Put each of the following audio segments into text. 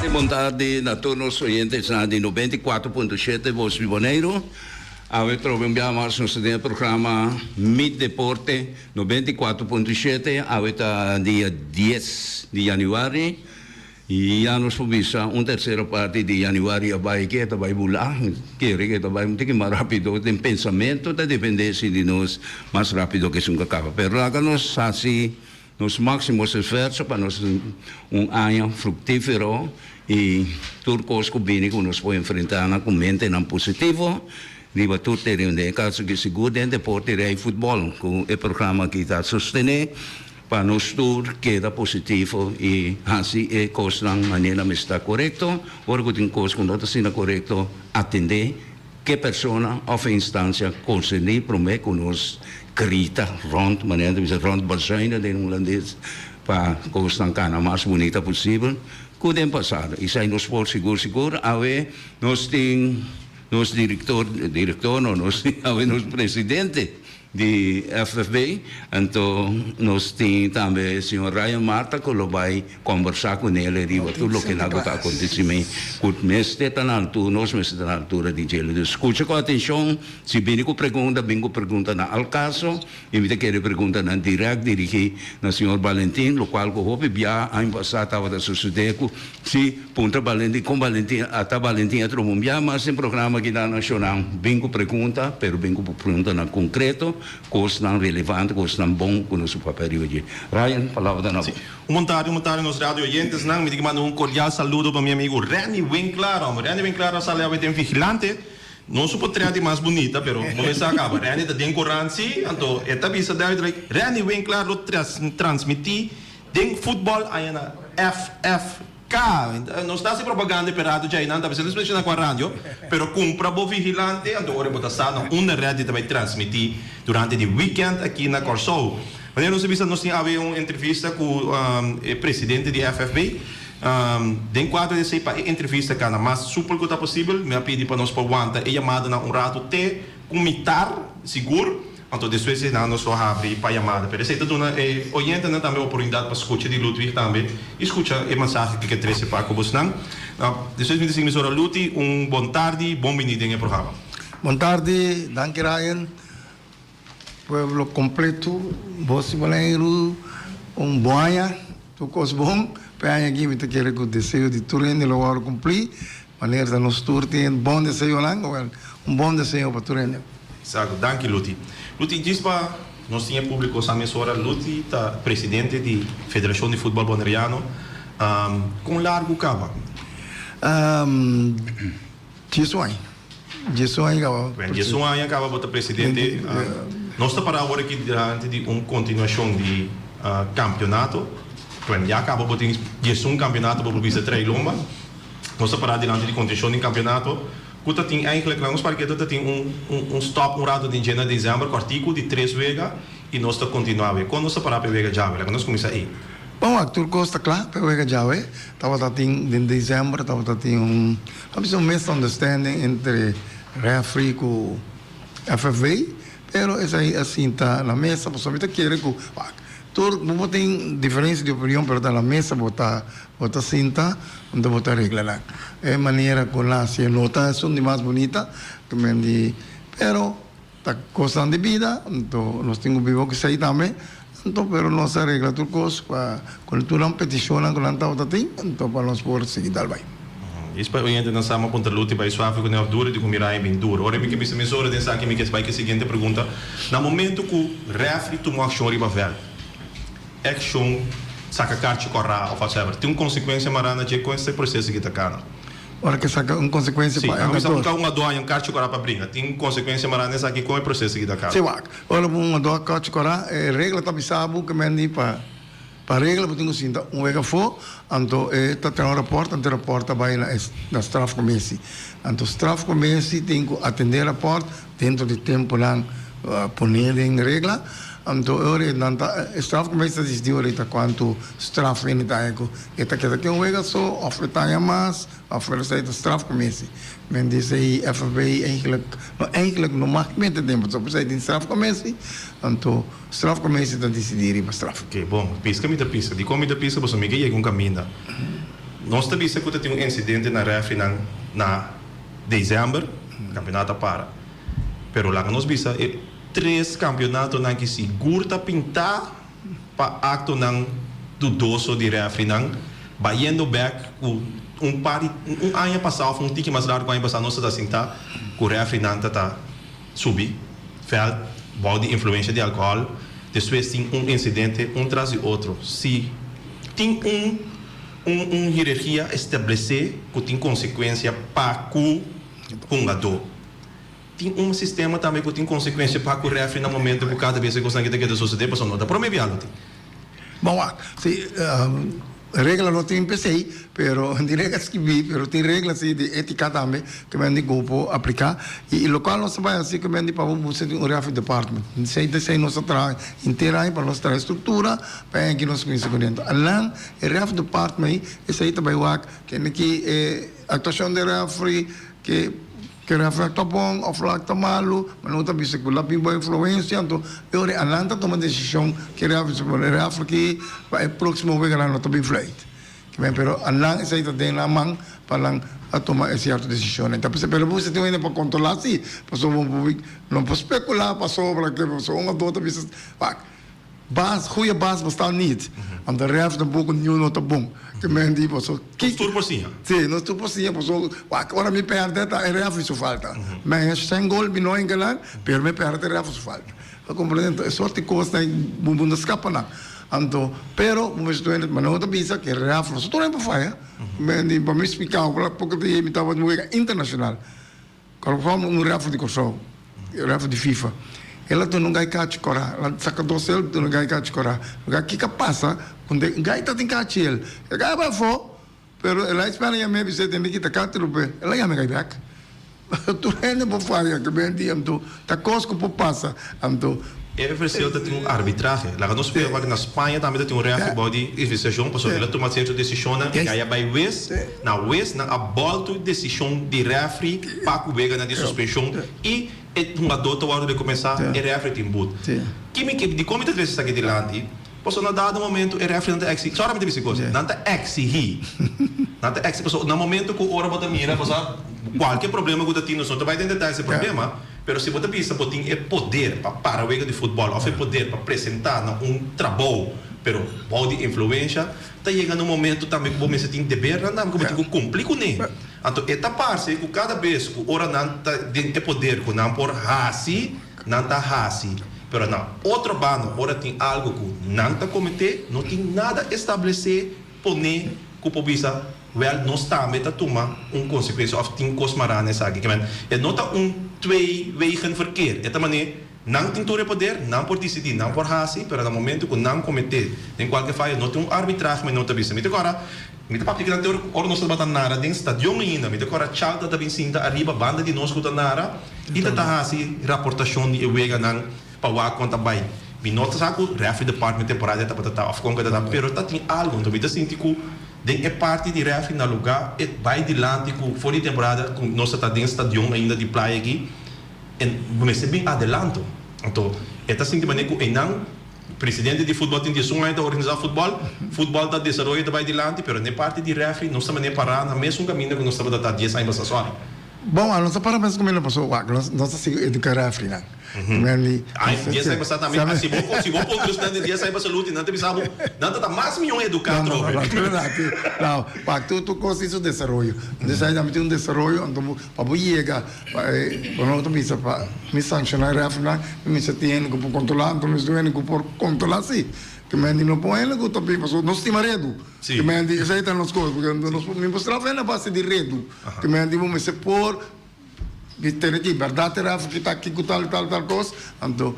Bon tardi na tur nos oyentesnan di 94.7 Voz di Boneiru. Awe trobe un bia mas nos ta den e programa Mi Deporte 94.7. Awe ta dia dies di januari. Ya nos por bisa un tercera parti di januari a bai ke ta bai bula, kere ke ta bai un tiki mas rapido den pensamento ta depende si di nos mas rapido ke esun ka kaba. Pero laga nos hasi nos maximo esfuerzo pa nos un aña fructifero y tur cos cu bini cu nos por enfrenta nan cu mentenan positivo riba tur tereno. Den e caso aki sigur den deporte rey futbol cu e programa aki ta sostene. Pa nos tur keda positivo i hasi e kosnan manera mester ta korekto. Ora ku tin kos ku no ta asina korekto, atendé ke persona òf e instansia konserní promé ku nos grita rònt, manera ta bisa rònt bazuina den hulandes, pa kosnan kana mas bunita posibel ku den pasado. Esei nos por sigur sigur. Awe nos tin nos direktor, direktor no, nos tin awe nos presidente. Di FFB, anto nos tin tambe señor Ryan Marta cu lo bay combersa cu nele riba tur loke nan cu ta acontecime cu mester ta na altura, nos mester ta na altura di djele. Dus scucha cu atencion, si bini cu pregunta, bin cu preguntanan al caso y mi ta kere preguntanan direct dirigi na señor Valentin, locual cu hopi bia aña pasa tabata sucede cu si puntra Valentin con Valentin ata Valentin a troba un bia mas den programa aki na Nacional bin cu pregunta pero bin cu preguntanan concreto cosnan relevante cosnan bon cu nos por papia riba dje. Ryan palabra ta na bo. Un bon tardi un bon tardi nos radio oyentesnan mi tin ki manda un cordial saludo pa mi amigo Renny Winklaar hombre Renny Winklaar a sali awe den Vigilante no su potret di mas bunita pero bo mester a caba Renny ta den corant si anto e ta bisa duidelijk Renny Winklaar lo transmiti Den futbol aña na FFK. Nos ta hasi propaganda e perato djai nan ta bisa nos menciona cua radio, pero cumpra bo vigilante anto ora bo ta sa na unda red di ta bay transmiti durante di weekend aki na Corsou. Manera nos a bisa nos tin awe un entrevista cu e presidente di FFB. Den cuadro di esey pa e entrevista cana mas supel cu ta posibel mi a pidi pa nos por wanta e yamadanan un rato te cu mitar sigur. Anto despues di nan nos lo habri pa yamada. Pero esei ta duna e oyentenan tambe oportunidat pa skucha di Ludwig tambe i skucha e mensahe ku ke trese pa ku bosnan. Despues mi ta sigui mesora Luti, un bon tardi, bon bini den e programa. Bon tardi, danki Ryan. Pueblo kompleto, bos di Boneiru, un bon aña, tur kos bon. Pa e aña aki mi ta kere ku deseo di tur hende lo wòrdu kumplí. Manera ta nos tur tin bon deseonan, wel, un bon deseo pa tur hende. Exacto, danki Luti. Luti, djis pa nos tin e publico sa mesora, Luti ta presidente di Federacion di Futbol Boneriano. Con largu caba? Diesun aña. Diesun aña caba. Bueno, diesun aña caba bo ta presidente. Nos ta para awor aki dilanti di un continuacion di campeonato. Bueno, ya caba bo tin diesun campeonato bo por bisa trae lomba. Nos ta pará dilanti di kontenshon di kampionato ku ta tin eigentlik na nos parketo ta tin un un stòp un rato den dje na desèmber kòrtiku di tres wega i nos ta kontinuá awe. Kon nos ta pará pa e wega djawe? Laga nos kuminsá ei. Bon wak, tur kos ta kla pa e wega djawe. Tabata tin den desèmber tabata tin un ta bisa un misunderstanding entre rèfri ku FFB pero esei a sinta na mesa pasobra mi ta kere ku wak tur bo por tin diferensia di opinion pero ta na mesa bo ta Bo ta sinta, anto bo ta regla nan. E manera ku nan hasié no ta esun di mas bunita, ku men di, pero ta kosnan di bida, anto nos tin ku biba ku esei tambe, anto pero nos a regla tur kos pa ku tur nan petishonnan ku nan tabata tin, anto pa nos por sigui dal bai. Is pa oyentenan sa, mi a puntra Luti bai suave ku ne òf duru, di ku mi raña bin duru. Ora mi ke bisa mesora den esaki mi ke bai ku e siguiente pregunta, Na momento ku rèfri tuma akshon riba vèlt, Accion, saca carchi corá of whatever, tin un consecuencia mará na dje con este proceso ki ta cana. Ora ke saca un consecuencia Sí, pa e nan bisa un hungador. ca un hungador haña un carchi corá pa bringa, tin un consecuencia mará na esaki con e proceso ki ta cana. Sí, wak. Ora un hungador carchi corá, e regla ta bisa bo ke men di pa pa regla bo tin ku sinta un wega afó, anto e ta traha un raport, anto e raport ta bai na e na strafcommissie. Anto strafcommissie tin ku atendé e raport Dentro di temponan poné den regla, anto e ora nan ta e strafcommissie ta disidí ora ta cuantu straf hende ta haña cu e ta keda ken wega so of e ta haña mas of esei ta strafcommissie. Men di esei FFB eigenlijk no eigenlijk no mag mete den pasobra esei tin strafcommissie anto strafcommissie ta disidí riba straf. Oke, bon, piska mi ta piska. Dikon mi ta piska? Pasobra mi ke yega un kaminda. Nos ta bisa ku ta tin un insidente na rèfrinan na desèmber, kampionato a para. Pero laga nos bisa e tres kampionatonan ki sigur ta pintá pa aktonan dudoso di rèfrinan, bayendo bèk ku un par di un aña pasá òf un tiki mas largu ku aña pasá nos ta ta sintá ku rèfrinan ta ta subi vèlt bou di influensha di alkohòl, despues tin un insidente un tras di otro. Si tin un un un hierarkia establesé ku tin konsekuensia pa ku hungadó. Tin un sistema tambe ku tin konsekuensia pa ku rèfri na momento ku kada bes e kosnan ki ta keda sosodé pasobra no ta promé biaha lo tin. Bon wak, si regla no tin p'esei, pero tin regla skibí, pero tin regla si di étika tambe ku men di ku por apliká i lokual nos ta bai hasi ku men di pa bo buska tin un referee department. Esei ta esei nos ta traha henter aña pa nos traha e struktura pa enki nos kuminsa ku dentro. Anan e ref department ei esei ta bai wak kende ki e aktuashon di referee ke Ke reflek ta bon of lak ta malu, ma no ta bisa ku la bin bo influensia, anto e ora anan ta tuma desishon ke refli si pone refli ki pa e proksimo weganan no ta bin fluit. Kimen pero anan esei ta den nan man pa nan a tuma e sierto desishonnan. Ta bisa pero bo mester tin un hende pa kontrola si, pasobra bo no por spekula pasobra ke pasobra un of dos ta bisa wak. Baas, goeie baas bestaan niet. Want de ref tampoco niun no ta bon. Ke men di paso Nos tur por siña. Si, nos tur por siña paso wak ora mi perde ta e ref su falta. Mi haña shen gol mi no engalan, pero mi perde e ref su falta. Bo comprende? Enton e sort di kosnan bo no skapa nan. Anto, pero bo mester tene, ma no ta bisa ke ref no sa tur hende por faya. Men di pa mi splika poko di mi tabata wega internacional. Kòrfòm un rèfri di Kòrsou, rèfri di FIFA. El a duna un gai kachi kòrá. El a saka dos el duna un gai kachi kòrá. Gai kiko a pasa ku den gai ta tin kachi el. E gai a bai afó, pero el a espera yam'é bis'é tende kita kachi rup'é. El a yama e gai bèk. Tur hende por faya ke ben dia anto ta kos ku por pasa. Anto. E vershil ta tin un arbitrahe. Laga nos prueba ku na Spaña tambe ta tin un rèfri bou di investigashon pasobra el a tuma sierto desishonnan i a bai wes. Na wes nan a bòltu desishon di rèfri pa ku weganan di suspenshon i e hungadó ta wòrdu rekompensá, e rèfri tin but. Ki mi ke dikon mi ta trese esaki dilanti? Pasobra na dado momento e rèfrinan ta eksihí, sòri mi ta bisa kos, nan ta eksihí, nan ta eksihí pasobra na momento ku ora bo ta mira pasobra kualke problema ku ta tin nos no ta bai den detaye si problema. Pero si bo ta bisa bo tin e poder pa para wega di futbòl òf e poder pa presentá na un trabou pero bou di influensha, ta yega na un momento tambe ku bo mester tin debernan tambe ku bo tin ku kumpli kuné. Anto e ta parse ku kada bes ku ora nan ta den e poder ku nan por hasi, nan ta hasi. Pero na otro banda ora tin algu ku nan ta kometé, no tin nada establesé Pone ku por bisa, wèl nos tambe ta tuma un konsekuensia òf tin kos mará na esaki. Ke men, e no ta un twee wegen verkeer. E ta manera nan tin tur e poder, nan por disidí, nan por hasi, pero na momento ku nan kometé den kualke fayo no tin un arbitrahe men no ta bisa. Mi ta kòrda, mi ta papia kinan te ora nos tabata nara den stadion ainda, mi ta kòrda Chalta ta bin sinta ariba banda di nos ku ta nara i ta ta hasi raportashon di e weganan. Pa wak kon ta bai. Mi no ta sa ku referee department temporada e tabata ta of kon ku e ta ta, pero ta tin algu. Anto mi ta sinti ku den e parti di referee na luga e bai dilanti ku for di temporada ku nos ta ta den stadion ainda di playa aki e mester bin adelanto. Anto e ta sinti manera ku einan presidente di futbol tin diesun aña ta organisa futbol, futbol ta desaroyo ta bai dilanti, pero den e parti di referee nos ta manera para na mesun kaminda ku nos tabata ta dies aña pasa. Sorry. Bon, a nos ta para mes kaminda pasobra wak nos ta sigui eduka referee nan. Ay, dies aña pasá tambe, si bo si bo puntra esnan di dies aña pasá luti, nan ta bisa bo, nan ta ta mas mion eduká atrobe. No, no, no, no, wak tur tur kos tin su desaroyo. Dies aña tambe tin un desaroyo, anto bo pa bo yega pa e, bo no ta bisa pa mi sankshoná e referee nan, mi mester tin hende ku por kontrolá, anto mester tin hende ku por kontrolá si. Ke men di no por hende ku ta bin, pasobra nos stima redu. Ke men di esei ta nos kos, pasobra nos mi por straf hende a base di redu. Ke men di bo mester por Mi tene ki bèrdat e ref ki ta aki ku tal tal tal kos, anto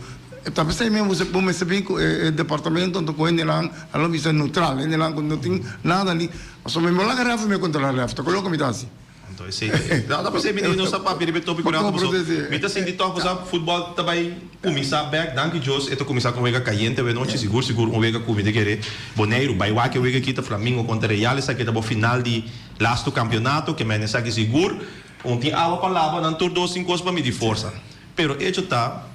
ta p'esei mes bo bo mester bin ku e departamento anto ku hendenan a lo bisa neutral, hendenan ku no tin nada ni pasobra mi no laga ref mi a kontrolá ref, ta ku loke mi ta hasi. Anto esei ta e, ta p'esei mi di nos ta papia riba e tópiko rato pasobra mi ta sinti tòg pasobra futbòl ta bai kuminsá bèk, danki Dios e ta kuminsá ku un wega kayente awenochi, sigur sigur un wega ku mi ta kere Boneiru bai wak e wega aki ta Flamingo kontra Real esaki ta bo final di lastu kampionato ke men esaki sigur. Un tin awa pa laba, nan tur dos tin kos pa midi forsa. Pero echo ta,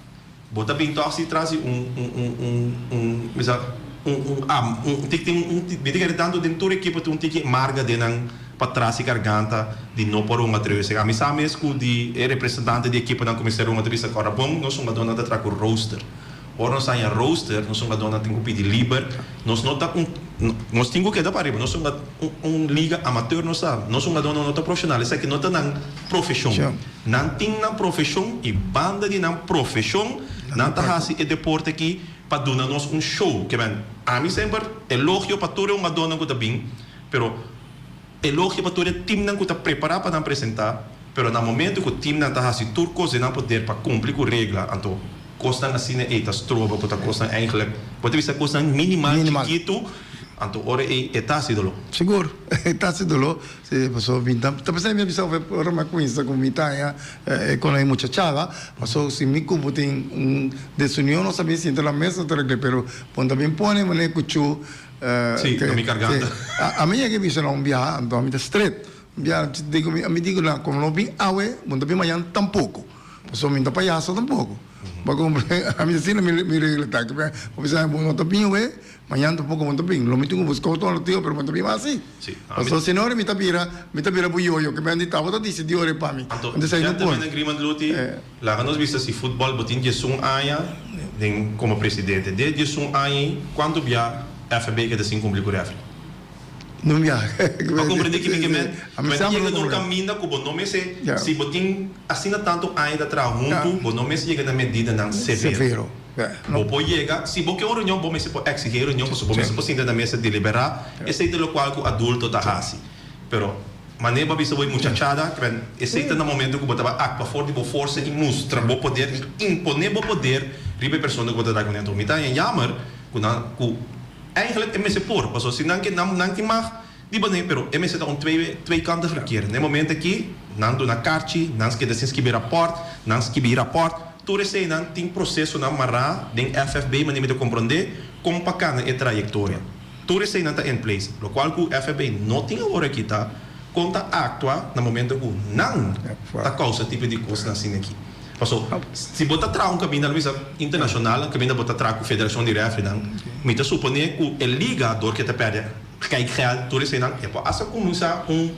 bo ta bin tòg si tras di un, un, un, un, un, bisa, Un un am un tik tin un mi ta kere tantu den tur ekipo tin un tiki marga den nan patras i garganta di no por hunga tres. Ami sa mes ku di e representante di ekiponan ku mester hunga ta bisa ku ora bon nos hungadónan ta traha ku rooster. Ora nos haña rooster nos hungadónan tin ku pidi liber. Nos no ta un nos tin ku keda pariba nos hunga un un liga amateur nos ta. Nos hungadónan no ta profeshonal esaki no ta nan profeshon. Nan tin nan profeshon i banda di nan profeshon nan ta hasi e deporte aki pa duna nos un show ke men ami semper elogio pa tur e hungadónan ku ta bin pero elogio pa tur e teamnan ku ta prepará pa nan presentá pero na momento ku teamnan ta hasi tur kos den nan poder pa kumpli ku regla anto kosnan asina ei ta stroba ku ta kosnan eigenlik bo ta bisa kosnan minimal chikitu anto ora ei e ta hasi doló. Sigur e ta hasi doló Si, paso mi ta ta pensá mi a bisa ora mi a cuminsa cu mi ta haña e con e muchachada, paso si mi cu bo tin un desunion nos ta bin sinta na mesa ta regle, pero bo no ta bin pone manera cu chu Si, na mi carganta. Ami yega a bisa na un biaha, anto ami ta stret, un biaha digo mi, ami digo nan, como no bin awe, bo no ta bin mañan tampoco, paso mi no ta payaso tampoco, bo a comprende? Ami asina mi regla ta, bo bisa bo no ta bin awe, Mañan tampoco bo ta bin. Lo mi tin cu busca otro alternativo, pero bo ta bin mas si. Si. Pasobra si no ora mi ta bira, mi ta bira buyoyo, ke men di tabata dicidi ora e pa mi. Anto, Entonces ahí no por. gentleman agreement Luti, laga nos bisa si futbol bo tin diesun aña den como presidente. De diesun aña ei, cuanto bia FB keda sin cumpli cu refri? No bia. Bo a comprende ki mi ke men? A mi Men sa yega bo na un comprende. caminda cu bo no mester, Ya. si bo tin asina tanto aña ta traha hunto, bo no mester yega na medidanan severo. Severo. Bo por yega, si bo ke un reunion, bo mester por exigí e reunion, pasobra bo mester por sinta na mesa deliberá, esei ta lokual ku adulto ta hasi. Pero, manera bo a bisa bo e muchachada, kren, esei ta na momento ku bo ta bai aktua for di bo forsa i mustra bo poder i imponé bo poder riba e persona ku bo ta traha kuné. Anto mi ta haña jammer ku nan, ku eigenlijk e mester por, pasobra si nan ke, nan, nan tin mag di bané, pero e mester ta un twee, tweekantig verkeer. Na e momento aki, nan duna karchi, nan keda sin skibi rapòrt, nan skibi rapòrt, Tur eseinan tin prosesonan mará den FFB manera mi ta komprondé kon pa kana e trayektoria. Tur eseinan ta in place. Lokual ku FFB no tin awor aki ta kon ta aktua na momento ku nan ta kousa tipo di kosnan asina aki. Paso si bo ta traha un kaminda lo bisa internashonal, un kaminda bo ta traha ku federashon di rèfrinan, mi ta suponé ku e liga dor ke ta pèrdè kijkgeld tur eseinan e por hasta kuminsá un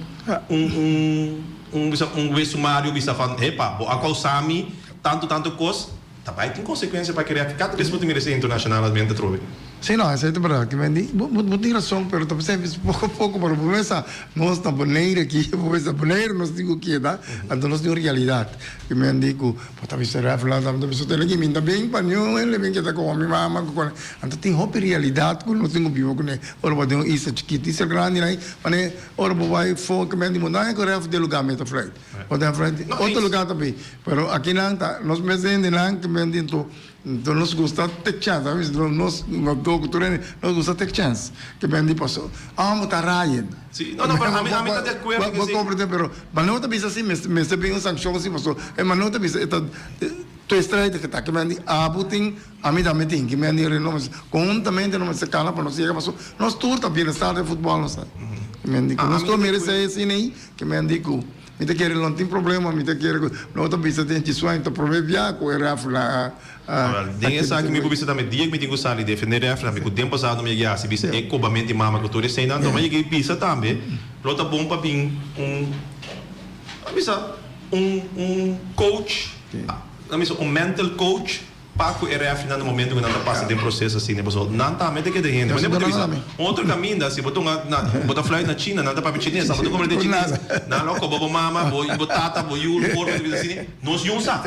un un. Un bisa un wes sumario bisa van hepa bo a kousa mi tantu tantu kos ta bai tin konsekuensia pa kere kada bes bo ta mira esei internashonalmente atrobe. Si no esei ta berdad ki men di bo bo tin rason pero ta bisa poko poko pero bo mesa nos na Bonaire aki bo mesa Bonaire nos tin ku keda anto nos tin un realidat ki men di ku bo ta bisa ref la ta bisa tene ki mi ta bin pa niun hende bin keda komo mi mama ku kone anto tin hopi realidat ku nos tin ku biba kune ora bo den un isla chikito isla grandi nan mane Ora bo bai for ke men di montaña ku ref di lugar mi ta fluit. Bo ta fluit otro lugar ta bin. Pero aki nan ta nos mes hendenan ke men di anto anto nos gusta take chance. A bisa nos nos do ku tur hende nos gusta take chance. Ke men di paso amo ta rayen. Si, no no pero ami ami ta di akuerdo ke si. Bo komprende pero mane bo ta bisa si mester bin un sankshon si paso e mane bo ta bisa e ta tweestrijd ke ta ke men di abo tin Ami tambe tin ki men di reno mes conhuntamente no mester cana pa nos yega paso nos tur ta bienestar den futbol nos ta ki men di cu nos tur merece esina ei ki men di cu mi ta kere lo no tin problema mi ta kere cu no ta bisa den chisuain ta prome bia cu e ref la a Den esaki mi por bisa tambe dia cu mi tin cu sali defende ref tambe cu den pasado mi yega hasi bisa e cobamento di mama cu tur eseinan anto mi yega e bisa tambe lo ta bon pa bin un a bisa un un coach a bisa un mental coach. Pa ku e rèfrinan na momento ku nan ta pasa den proseso asina, pasobra nan tambe ta keda hende. Manera bo ta bisa, un otro kaminda, si bo tunga na, bo ta fluit na China, nan ta papia chines, abo ta komprende chines, nan lo koba bo mama, bo bo tata, bo yu, bo por, bo ta bisa asina, nos yun sa.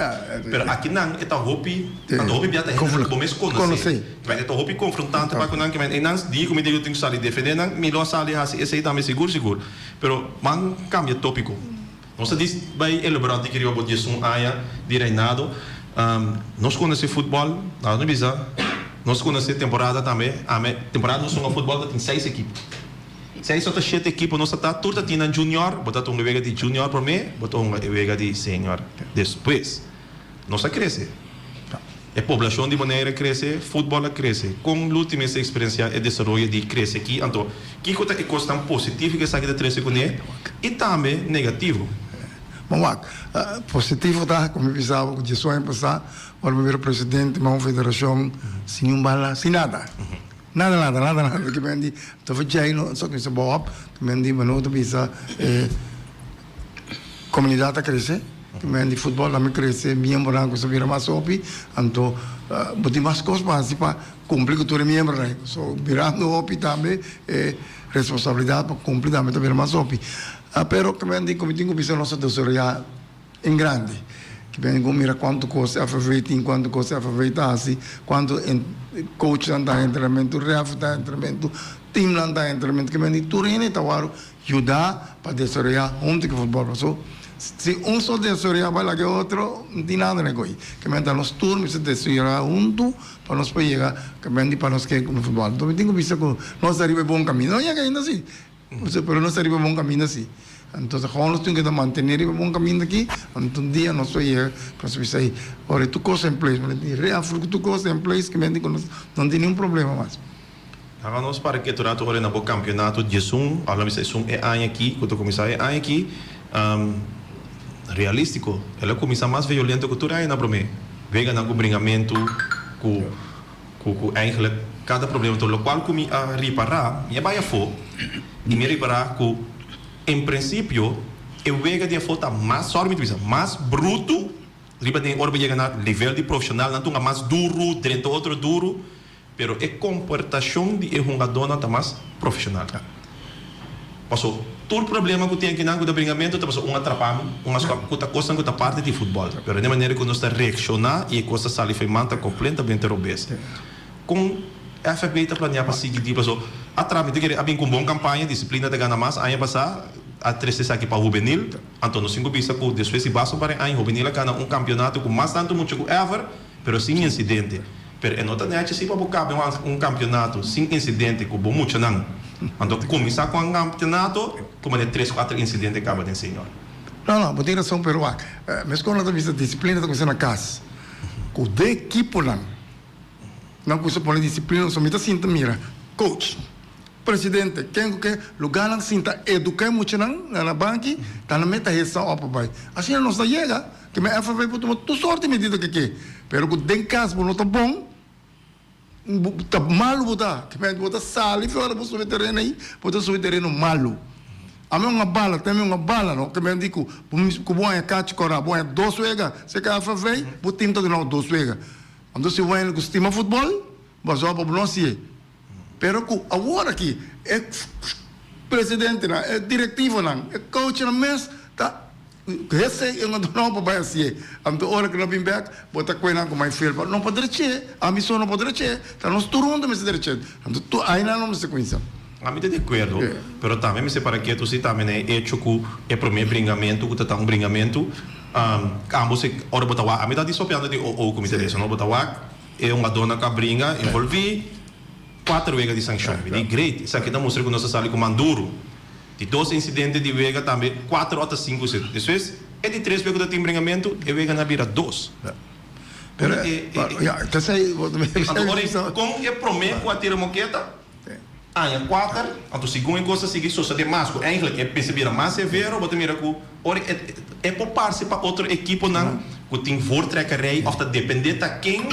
Pero aki nan e ta hopi, anto hopi bia ta hende ku bo mes konosé. Kibè e ta hopi konfrontante pa ku nan, kibè einan di ku mi digo tin ku sali defendé nan, mi lo a sali hasi esei tambe sigur sigur. Pero ban kambia topiko. Nos ta dis bai elabora di riba bo diesun aña di reinado. Nos konosé futbòl, laga nos bisa, nos konosé temporada tambe. Ame temporada nos hunga futbòl ta tin seis ekipo. Seis òf ta shete ekipo nos ta ta, tur ta tin nan junior, bo ta hunga e wega di junior promé, bo ta hunga e wega di senior despues. Nos a krese. E poblashon di Bonaire a krese, futbòl a krese. Kon Luti mester eksperensiá e desaroyo di krese aki? Anto, kiko ta e kosnan positivo ku esaki ta trese kuné i tambe negativo? Bon wak, positivo ta ku mi bisa bo ku djes aña pasá ora mi bira presidente mi a un federashon sin un bala, sin nada. Nada nada nada nada ke men di ta for djei no so kuminsa bou op ke men di mano ta bisa e komunidat ta krese ke men di futbòl tambe krese miembronan kuminsa bira mas hopi anto bo tin mas kos pa hasi pa kumpli ku tur e miembronan ei so birando hopi tambe e responsabilidat pa kumpli tambe ta bira mas hopi pero ke men di ku mi tin ku bisa nos ta desaroyá. En grandi. Ki ben ku mira kuantu kos FFV tin, kuantu kos FFV ta hasi, kuantu coachnan ta entrenamentu, ref ta entrenamentu, teamnan ta entrenamentu. Ki ben di tur hende ta wòrdu yuda pa desaroyá huntu ku futbòl. Paso si un so desaroyá bai laga e otro, no tin nada na ko'i. Ki ben ta nos tur mester desaroyá huntu pa nos por yega ki ben di pa nos ke ku futbòl. Enton mi tin ku bisa ku nos ta riba e bon kaminda. No yega ainda si. Pero nos ta riba bon kaminda si. Entonces gewoon nos tin ku ta mantené riba bon kaminda aki, anto un dia nos lo yega pa nos bisa ei, ora tur kos en place, mi tin reafru ku tur kos en place ki menti ku nos no tin ningun problema mas. Laga nos para ketu rato ora na bo kampionato diesun, òf lo bisa esun e aña aki ku ta kuminsá e aña aki, realístiko, el a kuminsá mas violento ku tur aña na promé weganan ku bringamentu ku. Ku ku eigenlijk kada problema tur lokual ku mi a ripará, mi a bai afó i mi a ripará ku en prinsipio e wega di afó ta mas, sòri mi ta bisa, mas brutu riba den ora bo yega na nivel di profeshonal nan tunga mas duru, drenta otro duru, pero e komportashon di e hungadónan ta mas profeshonal. Paso tur problema ku tin akinan ku ta bringamentu ta paso un a trapa mi, un a skòp ku ta kosnan ku ta parti di futbòl. Pero den manera ku nos ta reakshoná i e kos ta sali for e man ta kompletamente robes. Kon FFB ta planea pa sigui di paso a trapa mi ta kere a bin ku un bon kampaña disiplina ta gana mas aña pasá a trese esaki pa hubenil anto nos tin ku bisa ku despues di basta un par di aña hubenil a gana un kampionato ku mas tantu mucha ku ever pero sin insidente. Pero e no ta nechi si pa bo kabe un kampionato sin insidente ku bo muchanan. Anto kuminsá ku un kampionato ku manera tres kuater insidente kaba den señor. No, no, bo tin rason pero wak, meskos nan ta bisa disiplina ta kuminsá na kas. Ku den ekiponan nan kuminsá pone disiplina pasobra mi ta sinta mira coach, presidente, ken ku ken, lugánan sinta eduká e muchanan na na banki ta nan meta hesa òp pa bai. Asina nos ta yega. Ke men FFP por tuma tur sorti medida ke ke, pero ku den kas bo no ta bon, bo ta malu bo ta. Ke men bo ta sali fi ora bo subi tereno ei, bo ta subi tereno malu. Ami un a bala, te ami un a bala no, ke men di ku ku bo haña kachi kora, bo haña dos wega, seka FFP, bo tim ta duna bo dos wega. Anto si bo hende ku stima futbol, bo a soba pa bo no hasié. Pero ku awor aki e presidentenan, e direktivonan, e coachnan mes ta hesei e no por bai hasié. Anto ora ku nan bin bèk, bo ta kue nan ku mai felpa. No por drech'é, ami so no por drech'é, ta nos tur huntu mester drech'é. Anto tur ainan lo mester kuminsá. Ami ta di akuerdo, pero tambe mester para ketu si tambe na e echo ku e promé bringamentu ku ta ta un bringamentu, ambos e ora bo ta wak, ami ta disopiando di o o ku mi ta lesa no, bo ta wak E hungadónan ku a bringa envolví kuater wega di sankshon. Mi di, Great! Esaki ta mustra ku nos a sali ku man duru. Di dos insidente di wega tambe kuater òf ta sinku seti. Despues, e di tres wega ku ta tin bringamentu, e weganan a bira dos. Pero, ya, ta esei bo ta mira. Anto ora i kon e promé ku a tira moketa, aña kuater, anto segun e kos ta sigui sosodé mas, ku eigentlik e mester bira mas severo, bo ta mira ku ora e e por parse pa otro ekiponan ku tin voortrekkerij òf ta dependé ta ken,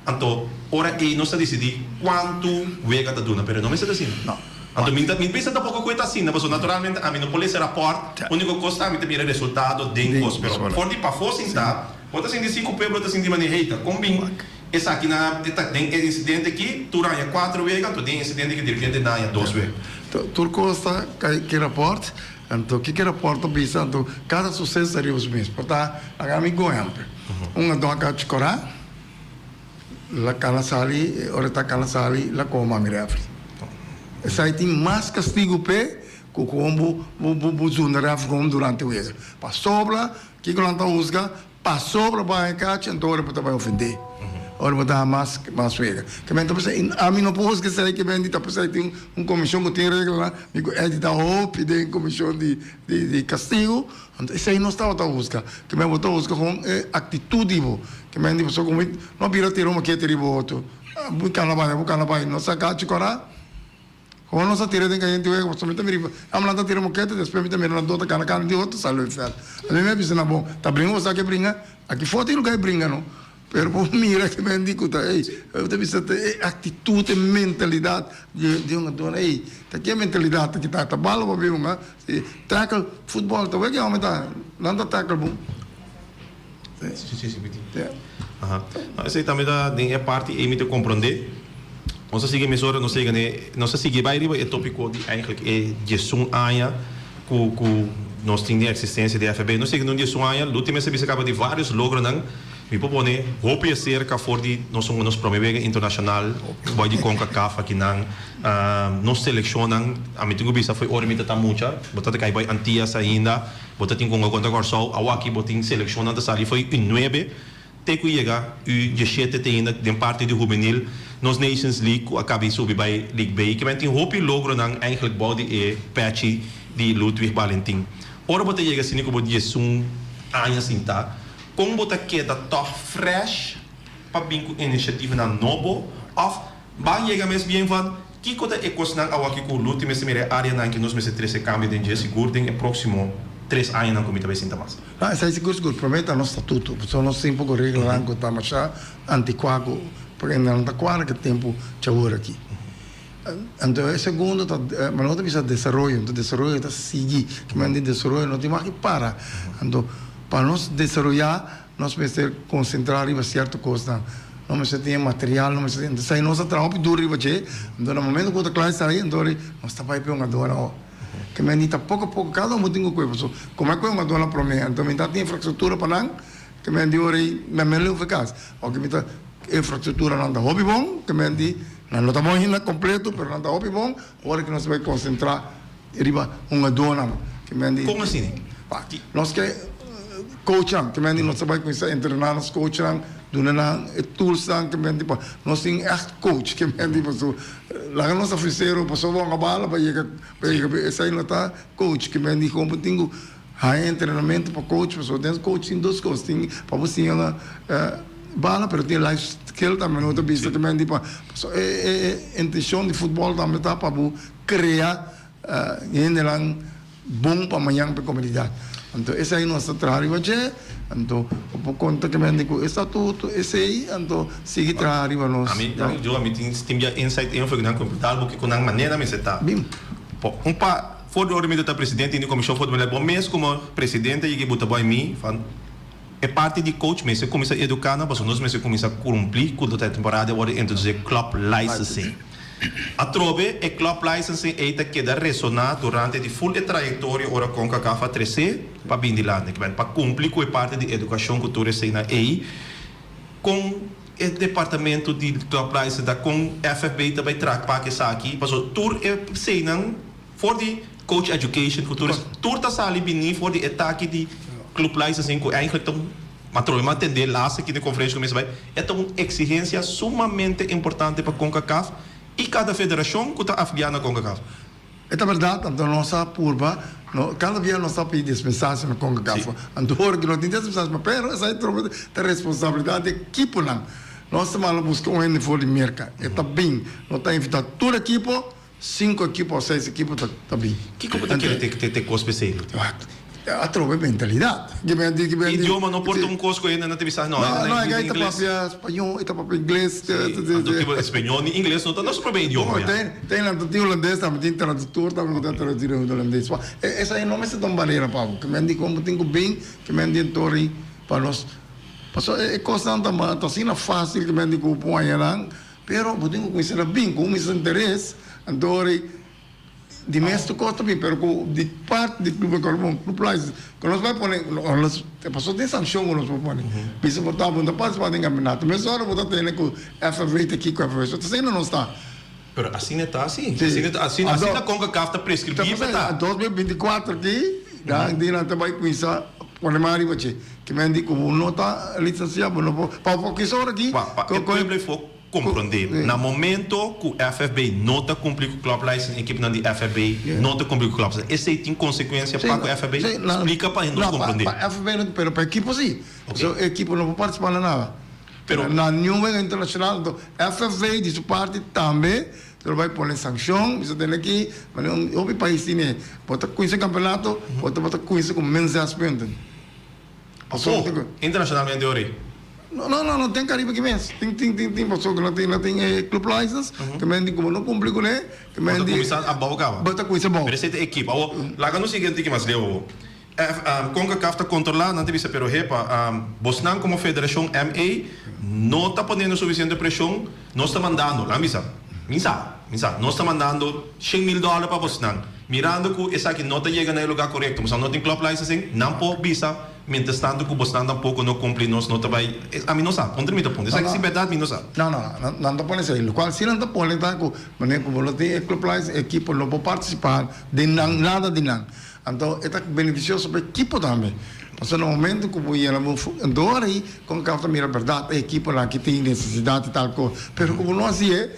anto ora ei nos ta disidí kuantu wega ta duna, pero no mester ta asina. Anto mi ta mi bisa tampoko ku e ta asina, pasobra naturalmente ami no por lesa rapòrt, úniko kos ta ami ta mira resultado den kos, pero for di pafó sintá bo ta sinti si ku pueblo ta sinti manera hey ta kon bin Esaki na e ta den e incidente aki tur aña cuatro wega anto den e incidente aki dirigente na aña dos wega. Tur cos ta cay ki rapport, anto kiko e rapport ta bisa anto cada suceso ta riba su mes. Por ta laga mi go ehempel, un anto a cachi cora la cana sali ora e ta cana sali la coma mi refri. Esai tin mas castigo p'e cu con bo bo zunda refri con durante wega. Pasobra kiko nan ta husga Pasobra bo a haña kachi, anto ora bo ta bai ofendé. Ora bo ta haña mas mas wega. Ke men ta pensa, ami no por husga esei, ke men di ta pensa tin un komishon ku tin reglanan, mi ku Eddie ta hopi den komishon di di di kastigu, anto esei nos tabata husga. Ke men bo ta husga kon e aktitut di bo. Ke men di pasobra ku mi no bira tira un makete riba otro. Bu kana bai, bu kana bai, no sa kachi kora. Como nos a tira den cayente wega pasobra mi ta mira amnan ta tira mokete despues mi ta mira nan dor ta cana cana di otro sali veld. Ami mi a bisa nan bon ta bringa bo sa ke bringa aki for tin lugar e bringa no. Pero bo mira ke men di ku ta ey, bo ta bisa ta e aktitut, e mentalidat di di hungadónan ey, ta ke mentalidat ta kita ta bala pa bin hunga, si tackle futbòl ta wek e hòmber ta nan ta tackle bon. Si si si mi tin. Aha. No esei tambe ta den e parti ey mi ta komprondé. Nos a sigui mesora nos a yega n'e nos a sigui bai riba e tópiko di eigentlik e diesun aña ku ku nos tin den eksistensia di FB. Nos yega na un diesun aña, Luti mester bisa kaba di vários logronan. Mi por pone hopi aserka for di nos un nos prome wega internashonal boy di Concacaf akinan. Nos selekshonnan, ami tin ku bisa fo'i ora mi ta ta mucha, bo ta ta kai boy Antias ainda, bo ta tin ku hunga kontra Kòrsou, awaki bo tin selekshonnan ta sali fo'i U nuebe te ku yega U diesshete te ainda den parti di hubenil, nos Nations League ku a kabi subi bai League B. Kimen tin hopi logronan eigenlijk bou di e pèchi di Ludwig Balentin. Ora bo ta yega asina ku bo diesun aña sintá, Kon bo ta keda tòg fresh pa bin ku inisiativanan nobo òf ban yega mes bien van kiko ta e kosnan awaki ku Luti mester mira e áreanan ki nos mester trese kambio den dje sigur den e próksimo tres añanan ku mi ta bai sinta mas. No, esei sigur sigur. Promé ta nos statuto. Pasobra nos tin poko reglanan ku ta masha antikuá ku pasobra nan ta kuadra ku e tempu djawor aki. Anto e segundo ta, ma no ta bisa desaroyo, anto desaroyo ta sigui, kimen di desaroyo no tin mag di para. Anto pa nos desaroyá nos mester konsentrá riba sierto kosnan, nos mester tin e material, nos mester tin, entonces nos a traha hopi duro riba dje, anto na momento ku ta kla esei anto nos ta bai pa e hungadónan awo. Kimen di ta poko poko kada un bo tin ku kohe pasobra komo e kohe hungadónan promé anto mi ta tin infrastruktura pa nan, kimen di ora ei mi a mele hopi kas, oke mi ta Infrastructuranan ta hopi bon, te men di nan no ta bon hinda completo, pero nan ta hopi bon, ora ki nos ta bay concentra riba hungadornan, te men di. Con asina? Nos ke coachnan, te men di nos ta bay cuminsa entrena nos coachnan, duna nan e toolsnan, te men di pa nos tin echt coach, te men di pasobra laga nos ta frisero pasobra bo hunga bala pa yega pa yega esey no ta coach, te men di con bo tin cu Haña entrenamentu pa coach pasobra den coach tin dos cos tin pa bo siña bala pero tin life skill tambe no ta bisa ta menti pa pasobra e e intencion di futbol tambe ta pa bo crea hendenan bon pa mañan pa e comunidad anto esey nos ta traha riba dje anto bo por conta ke menti cu e statuto esey anto sigui traha riba nos. Ami yo ami tin tin bia insight info nan cu tal bo kico nan manera mester ta un pa. For di ora mi ta ta presidente di komishon for di bo mes komo presidente yega bo ta bai mi van e parti di coach mester kuminsá eduká nan pasobra nos mester kuminsá kumpli ku ta e temporada a wòrdu introdusí club licensing. Atrobe e club licensing ei ta keda resoná durante di ful e trayektoria ora Concacaf a tresé pa bin dilanti pa kumpli ku e parti di edukashon ku tur eseinan ei kon E departamento di club license ta con FFB ta bay traha pa esaki pasobra tur e p'eseinan for di coach education cu tur tur ta sali bini for di e taki di club licensing cu eigenlijk ta un ma trobe mi a tende laatste aki den conferencia cu mi a bay e ta un exigencia sumamente importante pa Concacaf y cada federacion cu ta afilia na Concacaf. E ta berdad, anto nos a purba, no, cada bia nos a pidi dispensacion na Concacaf, anto ora cu no tin dispensacion, pero esai trobe ta responsabilidad di ekiponan. Nos ta manda busca un hende for di Merca, e ta bin, no ta invita tur ekipo, cinco ekipo of seis ekipo ta ta bin. Kico bo ta kere te te cos p'esei? Atrobe mentalidad. Idioma no por ta un cos cu hende nan ta bisa, no, no, no, e ta papia spañol, e ta papia ingles. Anto kibo spañol ni ingles no ta nos propio idioma ya. Ten, ten nan ta tin holandes tambe, tin traductor tambe cu ta traduci den holandes. Esai no mester ta un barera pa bo. Kimen di con bo tin cu bin, kimen di entori pa nos. Pasobra e cosnan ta ta asina facil kimen di cu bo por haña nan, pero bo tin cu cuminsa na bin cu un mester interes, antori. Di mes tur kos ta bin, pero ku di parti di Club Economon, Club License, ku nos bai pone, nos, pasobra tin sankshon ku nos por pone. Bisa bo ta, bo no ta partisipá den kampionato. Mesora bo ta tene ku FFV ta kiko, FFV. So ta asina nos ta. Pero asina ta si. Asina ta, asina, asina Concacaf ta preskribí pa ta. 2024 aki, nan di nan ta bai kuminsá pone mas riba dje. Ke men di ku bo no ta lisensiá, bo no por, pa bo kis ora aki. Pa e pueblo ei for. Komprondé. Na momento ku FFB no ta kumpli ku club license, ekiponan di FFB no ta kumpli ku club license, esei tin konsekuensia pa ku FFB? Splika pa nos komprondé. No, pa FFB no, pero pa ekipo si. Pasobra e ekipo no por partisipá na nada. Pero. Na niun wega internashonal. Anto FFB di su parti tambe lo bai pone sankshon, bisa tene aki, manera un hopi pais tin e, bo ta kuinsa kampeonato, bo ta bo ta kuinsa ku min zes punten. Pasobra. Internashonalmente ora ei. No, no, no, no, den Caribe aki mes. Tin, tin, tin, tin, pasobra nan tin, nan tin e club license, ke men di ku bo no kumpli kuné, ke men Bo ta di. kuminsá abou kaba. Bo ta kuminsá abou. Pero esei ta ekipo. Awor, laga nos sigui un tiki mas leu awor. F, Concacaf ta controla, nan ta bisa pero hepa, bosnan como federacion MA no ta poniendo suficiente presion, nos ta mandando, laga mi bisa, mi sa, mi sa, nos ta mandando shen mil dollar pa bosnan, mirando cu esaki no ta yega na e lugar corecto, bosnan no tin club licensing, nan por bisa mientras tanto cu bosnan tampoco no cumpli nos no ta bay, ami no sa, puntra mi ta puntra, esaki si berdad mi no sa. No, no, no, nan ta pone esey, locual si nan ta pone ta cu manera cu bo no tin e club license, e ekipo no por participa den nan, nada di nan. Anto e ta benefisioso pa ekipo tambe. Pasobra na momento ku bo yena bo dor ei, Concacaf ta mira bèrdat e ekiponan aki tin nesesidat di tal kos. Pero ku bo no hasié,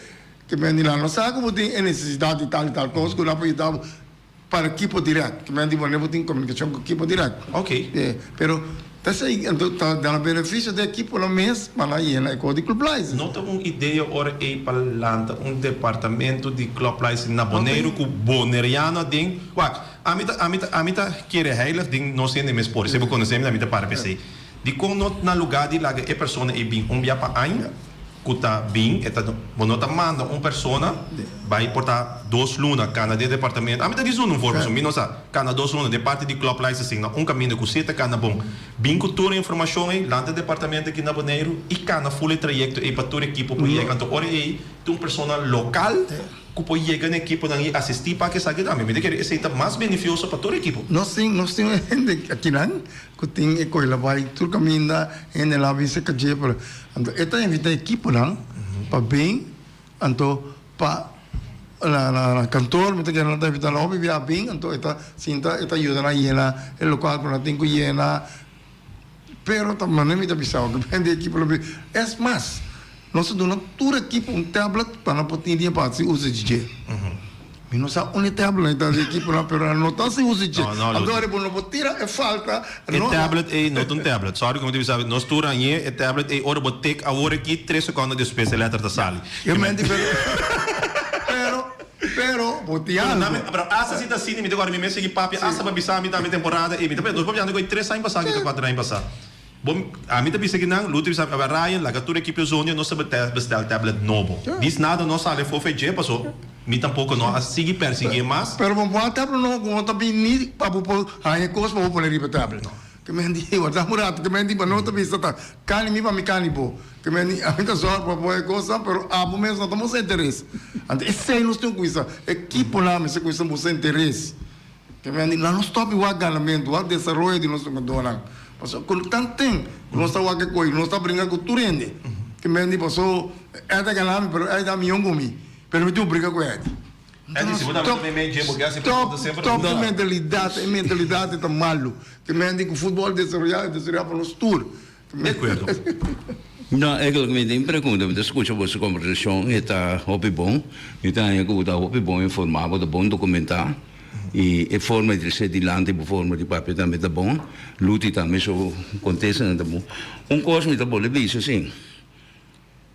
ke men di nan no sa ku bo tin e nesesidat di tal i tal kos ku nan por yuda bo para ekipo dirèkt. Ke men di bo bo tin komunikashon ku ekipo dirèkt. Pero ta esei anto ta duna benefisio den ekiponan mes pa nan yena e kos di club license. No ta un idea ora ei pa lanta un departamento di club license na Boneiru ku boneriano aden? Wak, ami ta ami ta ami ta kere heilig den nos hende mes por. Si bo konosé mi, ami ta para p'esei. Dikon no na lugá di laga e persona ei bin un bia pa aña? Ku ta bin, e ta, bo no ta manda un persona bai por ta dos luna kana den departamento. Ami ta di zunda un voorbeeld, mi no sa, kana dos luna den parti di club licensing na un kaminda ku si e ta kana bon. Bin ku tur e informashon ei, lanta e departamento aki na Boneiru i kana ful e trayekto ei pa tur ekipo por yega. Anto ora ei tin un persona lokal ku por yega na ekiponan i asistí pa esaki tambe. Mi ta kere esei ta mas benefioso pa tur ekipo. Nos tin, nos tin un hende akinan Ku tin e koe la bai tur kaminda hende la bisa kadje pero anto e ta invita ekiponan pa bin anto pa na na kantor mi ta kere nan ta invita nan hopi bia bin anto e ta sinta e ta yuda nan yena e lokal ku nan tin ku yena pero ta manera mi ta bisa ku hende ekipo lo bin es mas nos ta duna tur ekipo un tablet pa nan por tin dia pa hasi uso di dje. Mi no sa unda e tablet ta di ekiponan, pero nan no ta hasi uso dje. No, no, Anto ora bo no por tira e falta. E tablet ei no ta un tablet. Sorry ku mi ta bisa, nos tur hañ'é e tablet ei ora bo tik awor aki, tres sekondo despues e letter ta sali. Yo menti pero pero pero bo tin algo. Pero asta si ta asina mi ta kòrda mi mes sigui papia asta pa bisa mi tambe temporada ei. Mi ta pensa nos papiando ku ei tres aña pasá ki ta kuater aña pasá. Bo, ami ta bisa kinan, Luther bisa, Awe Ryan, laga tur ekipo zonde nos ta bestel tablet nobo. Dis nada no sali afó fe dje, paso mi tampoko no a sigui persiguié mas. Pero bo por tablet nobo ku no ta bini pa bo por haña kos pa bo pone riba e tablet. Ke men di, warda un rato, ke men di pa no ta bisa ta kani mi pa mi kani bo. Ke men di, ami ta sòru pa bo e kosnan, pero abo mes no ta mustra interes. Anto esei nos tin ku kuminsa, ekiponan mester kuminsa mustra interes. Te mende nan no stop di wak ganamentu, wak desaroyo di nos hungadónan. Pasobra ku tanten ku nos ta wak e koi, nos ta bringa ku tur hende. Te mende paso Ed a gana mi, pero Ed ta mion ku mi. Pero mi tin ku bringa ku Ed. Ed, si bo ta mete mei dje, bo ke hasi pregunta semper. Stop e mentalidat, e mentalidat ta malu. Te mende ku futbòl desaroyá, e desaroyá pa nos tur. De akuerdo. No, eigenlijk mi tin pregunta, mi ta skucha boso kombersashon, e ta hopi bon. Mi ta haña ku bo ta hopi bon informá, bo ta bon dokumentá i e forma di trese dilanti bo forma di papia tambe ta bon. Luti tambe su kontestanan ta bon. Un kos mi ta bolbe bisa si,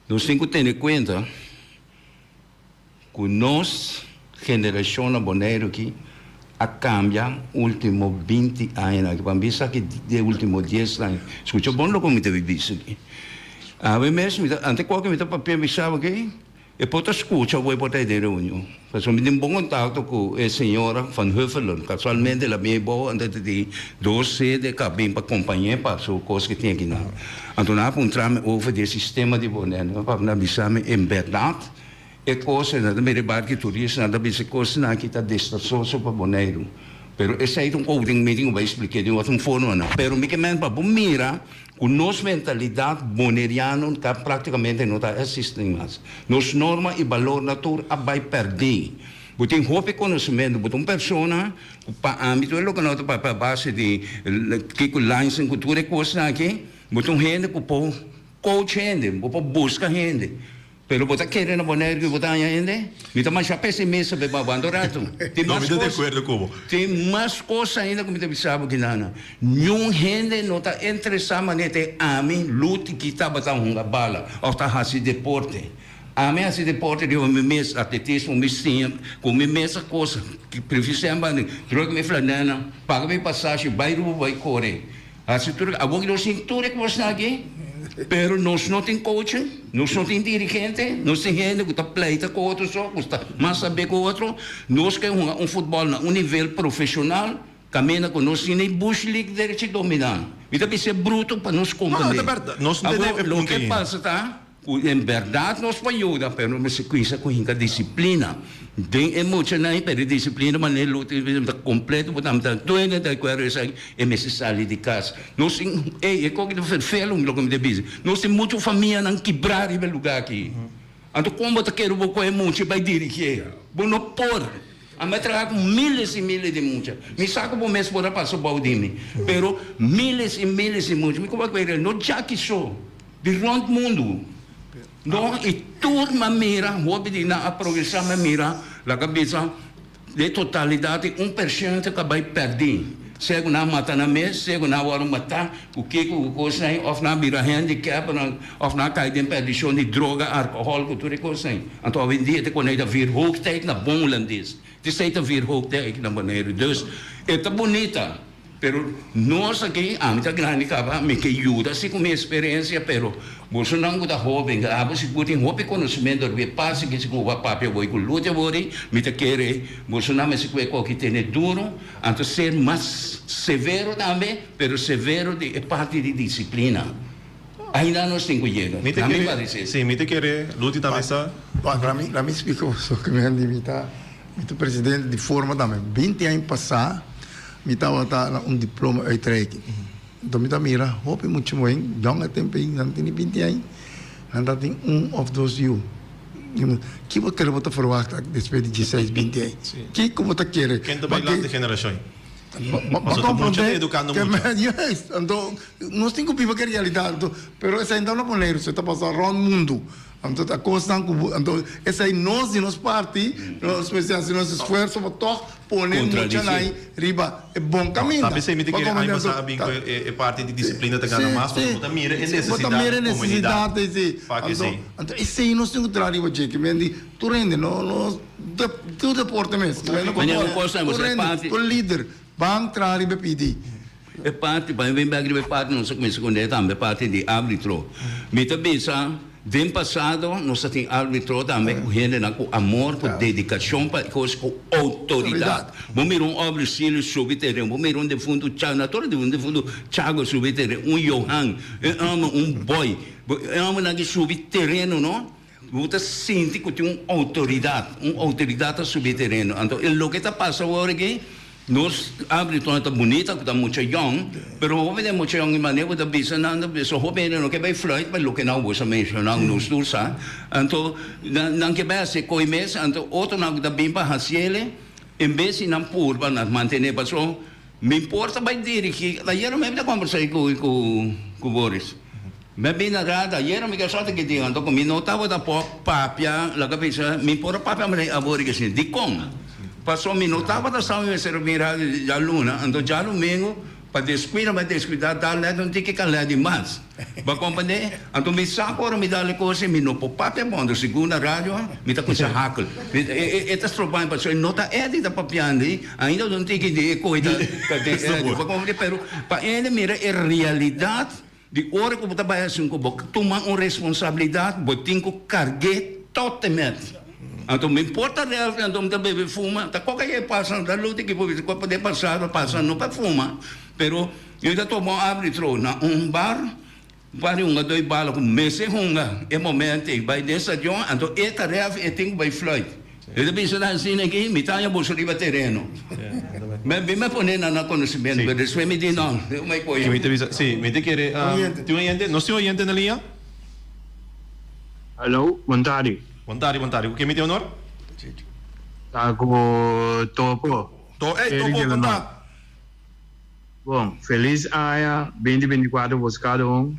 nos tin ku tene kuenta Ku nos generashon na Boneiru aki a kambia ultimo binti añanan aki, pa mi bisa aki de ultimo dies aña. Skucha bon loke mi ta bisa aki. Awe mes mi ta, ante koke mi ta papia mi sa aki, e por ta skucha bo e por ta e den reunion. Pasobra mi tin bon kontakto ku e señora Van Huffelen, kasualmente el a bin abou anto ta tin dos sede ku a bin pa kompañ'é pa su kos ku tin akinan. Anto nan a puntra mi over di e sistema di Boneiru, nan a bisa mi en bèrdat E kosnan ta mira e barki turistanan ta bisa e kosnan aki ta desastroso pa Boneiru. Pero esei ta un kos den mi tin ku bai splik'é den otro formanan. Pero mi ke men pa bo mira ku nos mentalidat boneriano ta praktikamente no ta eksistí mas. Nos norma i balornan tur a bai pèrdí. Bo tin hopi konosementu, bo ta un persona ku pa ami tur e loke no ta papia a base di kiko Leinsen ku tur e kosnan aki, bo ta un hende ku por coach hende, bo por buska hende. Pero bo ta kere na Boneiru ku bo ta haña hende? Mi ta masha pesimista pe babando ratu. Tin No, mas mi ta di kos, akuerdo ku bo. tin mas kos ainda ku mi ta bisa bo kinana. Niun hende no ta interesá manera te ami, Luti, ki tabata hunga bala òf ta hasi deporte. Ami hasi deporte riba mi mes, atletismo, mi siña ku mi mes a kos. Prefi semper a druk mi flanènan, paga mi pasashi, bai Rubo bai kore. Hasi tur awor nos tin tur e kosnan aki pero nos no tin coaching, nos no tin dirigente, nos tin hende ku ta pleita ku otro so, ku ta mas sabe ku otro. Nos ke hunga un futbòl na un nivel profeshonal kaminda ku nos tin e bush league derechi dominá. Mi ta bisa e bruto pa nos komprendé. Awor loke pasa ta. Ku en bèrdat nos por yuda, pero nos mester kuinsa ku hinka disiplina den e muchanan ei, pero e disiplina manera lo ta kompleto bo ta duende di akuerdo esaki, e mester sali di kas. Nos tin, ey, e koki ta ferfelu loke mi ta bisa, nos tin muchu famianan kibrá riba e lugá aki. Anto kon bo ta kere bo kohe mucha bai dirigié? Bo no por. Ami a traha ku miles i miles di mucha. Mi sa ku bo mes por a pasa bou di mi, pero miles i miles di mucha. Mi ku bo a kere no djaki so. Di rond mundu. No, i tur m'a mira, hopi di nan a progresá, m'a mira, laga bisa, den totalidat tin un pershento ku a bai pèrdí. Sea ku nan a mata nan mes, sea ku nan a wòrdu matá ku kiko ku kosnan ei, òf nan a bira handicap, òf nan a kai den pèrdishon di droga, alkohòl ku tur e kosnan ei. Anto awendia ta koné ta vir hoogtijd na bon hulandes. Esei ta vir hoogtijd na Boneiru. Dus, e ta bunita. Pero nos aki, ami ta grandi kaba, mi ke yuda si ku mi eksperensia, pero bosonan ku ta hoben, abo sigur tin hopi konosementu riba e pasa ki sigur bo a papia bo i ku lucha bo di, mi ta kere bosonan mester ku e koki tene duru, anto ser mas severo tambe, pero severo di e parti di disiplina. Ainda nos tin ku yega, Mi ta na mi kere, parecer. si, mi ta kere, Luti tambe sa. Bon, laat mi splika boso ku mi mi ta mi ta presidente di forma tambe. 20 aña pasá mi tabata na un diploma uitreiking. Anto mi ta mira hopi mucha muhé yòn e tempu ei, nan tene 20 aña, nan ta tin un òf dos yu. Ki bo kere bo ta ferwagt despues di dieseis, 20 aña? Kiko bo ta kere? Ken ta bai lanta e generashon? Bo Pasobra ta mucha ta edukando mucha. Juist, anto nos tin ku biba ku e realidat, anto pero esei no ta na Boneiru, esei ta pasa rònt mundu. Anto ta kosnan ku bo, anto esei nos di nos parti nos mester hasi nos esfuerso pa tòg pone muchanan riba e bon kaminda. Ta p'esei mi ta kere aña pasá a bin ku e parti di disiplina ta gana mas, pasobra bo ta mira e nesesidat di komunidat pa ku esei. Anto esei nos tin ku traha riba dje, ke men di tur hende no no tur deporte mes, tur hende, tur lider ban traha riba e pidi. E parti, pa mi bin bek riba e parti nos a kuminsá kuné tambe, e parti di árbitro. Mi ta bisa, den pasado nos a tin árbitro tambe ku hendenan ku amor, ku dedikashon pa e kos, ku outoridat. Bo mira un Aubrey Sealy subi tereno, bo mira un defuntu Chago, na tur un defuntu Chago subi tereno, un Johan, un hòmber, un Boy, e hòmbernan ki subi tereno no, bo ta sinti ku tin un outoridat, un outoridat ta subi tereno. Anto e loke ta pasa awor aki, Nos árbitro ta bunita ku ta mucha yòn, pero hopi den mucha yòn i manera ku ta bisa nan ta bisa hopi hende no ke bai fluit pa loke nan bo sa menshoná ku nos tur sa. Anto nan ke bai hasi koi mes, anto otronan ku ta bin pa hasiele en bes di nan purba nan mantené pasobra mi por ta bai dirigí. Ayera mi ta kombersá ku ku Boris. Mi a bin na rada ayera mi ke sòrte ke tin anto ku mi no tabata por papia laga bisa mi por a papia manera awor ke si dikon? Pasobra mi no tabata sa mi mester a bin radio djaluna, anto djadumingu pa deskuida mi a deskuida dal nèt un tiki kalè di mas. Bo a komprendé? Anto mi sa ku ora mi dal e kos ei mi no por papia bon, anto segun na radio mi ta kuminsá hakel. E ta stroba mi pasobra e no ta Eddie ta papiando ei, ainda un tiki di e koi ta den Eddie. Bo a komprendé? Pero pa hende mira e realidat di ora ku bo ta bai hasi un kos, bo tuma un responsabilidat, bo tin ku karg'é tot e mèt. Anto mi por ta rèfri, anto mi ta bebe fuma, ta koke e pasa, ta luta ki por bisa ku den pasado a pasa, no pa fuma, pero mi ta tuma un árbitro na un bar, un par di hungadó i bala ku mester hunga e momento ei bai den stadion, anto e ta rèfri, e tin ku bai fluit. E ta bisa nan asina aki, mi ta haña boso riba tereno. Mi a bin mi a pone nan na konosementu, pero despues mi di no, mi a kohe. Mi ta bisa, si, mi ta kere, tin un oyente, nos tin un oyente na liña? Hallo, bon tardi. Bon tardi, bon tardi. Ku ken mi tin honor? Ta ku Topo. To, ey, Topo, kon ta? Bon, felis aña 2024 boso kada un.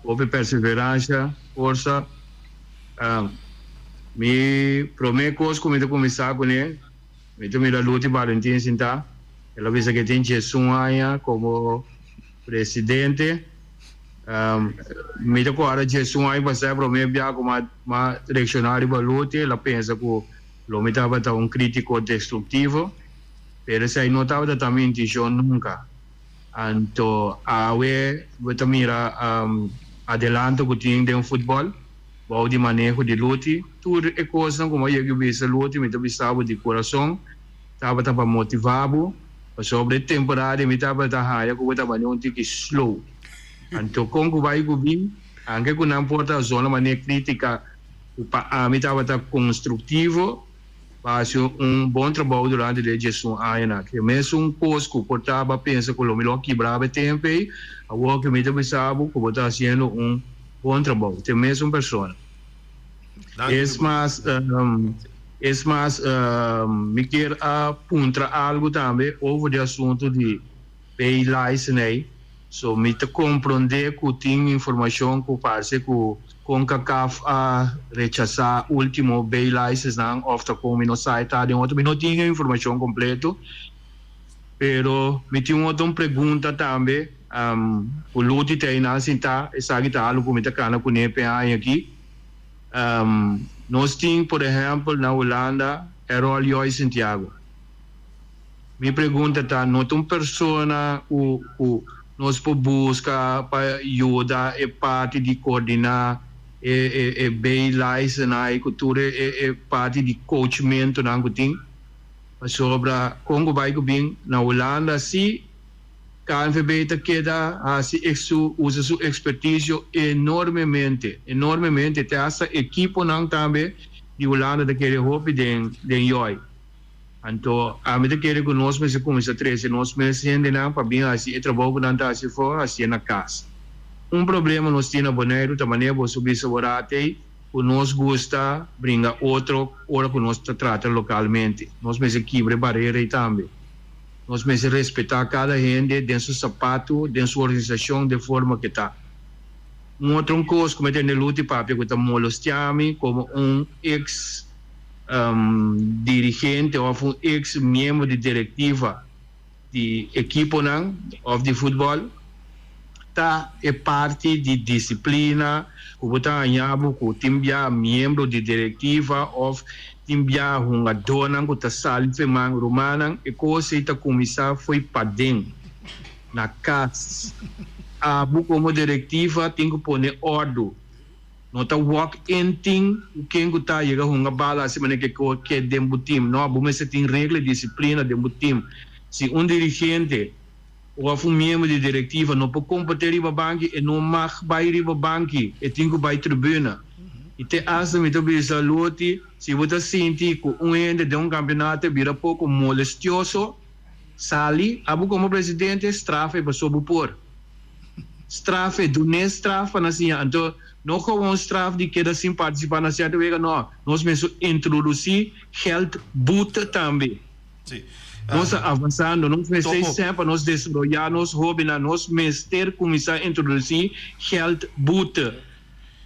Hopi perseveransha, forsa. Mi prome kos ku mi ta kuminsá kuné, mi ta mira Luti Balentin sintá, el a bisa ku e tin diesun aña komo presidente. Mi ta kòrda diesun aña pasá e prome bia ku m'a reakshoná riba Luti, el a pensa ku lo mi tabata un krítiko destruktivo, pero esei no tabata ta mi intishon nunka. Anto awe bo ta mira adelanto ku tin den futbòl bou di maneho di Luti. Tur e kosnan ku mi a yega bisa Luti mi ta bisa bo di kurason tabata pa motivá bo pasobra e temporada mi tabata haña ku bo tabata un tiki slow. Anto kon ku bai ku bin anke ku nan por ta zona manera krítika ku pa ami tabata konstruktivo. Bo a hasi un bon trabou durante di e diesun añanan. Ke mesun kos ku por ta bo a pensa ku lo mi lo a kibra bo e tempu ei, awor ke mi ta bisa bo ku bo ta hasiendo un bon trabou. Ta e mesun persona. Es mas, es mas, mi kier a puntra algu tambe over di asuntu di pay licen ei. So mi ta komprondé ku tin informashon ku parse ku Concacaf a rechasá último bay licensnan òf ta kon mi no sa e ta den otro. Mi no tin e informashon kompleto, pero mi tin un otro pregunta tambe ku Luti ta einan sintá, esaki ta algu ku mi ta kana kuné p'e aña aki. Nos tin por ehèmpel na Hulanda Errol Joy Santiago. Mi pregunta ta, no ta un persona cu cu nos por busca pa yuda e parti di coordina e e e bijlijstennan y cu tur e e e parti di coachmentonan cu tin? Pasobra con cu bay cu bin na Hulanda si KNVB ta keda haci su usa su experticio enormemente, enormemente, te hasta ekiponan tambe di Hulanda ta kere hopi den den Joy. Anto ami ta kere ku nos mester kuminsá trese nos mes hendenan pa bin hasi e trabou ku nan ta hasi afó, hasié na kas. Un problema nos tin na Boneiru ta manera boso bisa bo raad ei ku nos gusta bringa otro ora ku nos ta trata lokalmente. Nos mester kibra e barera ei tambe. Nos mester respetá kada hende den su sapatu, den su organisashon, den forma ku e ta. Un otro un kos ku mi a tende Luti papia ku ta molestiá mi komo un eks. Dirigente of un ex miembro di directiva di ekiponan of di futbol ta e parti di disciplina cu bo ta haña bo cu tin bia miembro di directiva of tin bia hungadornan cu ta sali fe man rumannan e cos ey ta cuminsa fo'i paden na cas abo como directiva tin cu pone ordo. No ta walk in tin ku ken ku ta yega hunga bala hasi manera ke ko ke den bo team. No, bo mester tin regla i disiplina den bo team. Si un dirigente of un miembro di direktiva no por komport'é riba banki, e no mag bai riba banki, e tin ku bai tribuna. I te asta mi ta bisa Loti, si bo ta sinti ku un hende den un kampionato a bira poko molestioso, sali, abo komo presidente straf e pasobra bo por. Straf e dun'é straf pa nan siña. Anto, no gewoon straf di keda sin partisipá na sierto wega, no. Nos mester introdusí geld boete tambe. Nos ta avansando, nos mester esei pa nos desaroyá nos hóbennan. Nos mester kuminsá introdusí geld boete.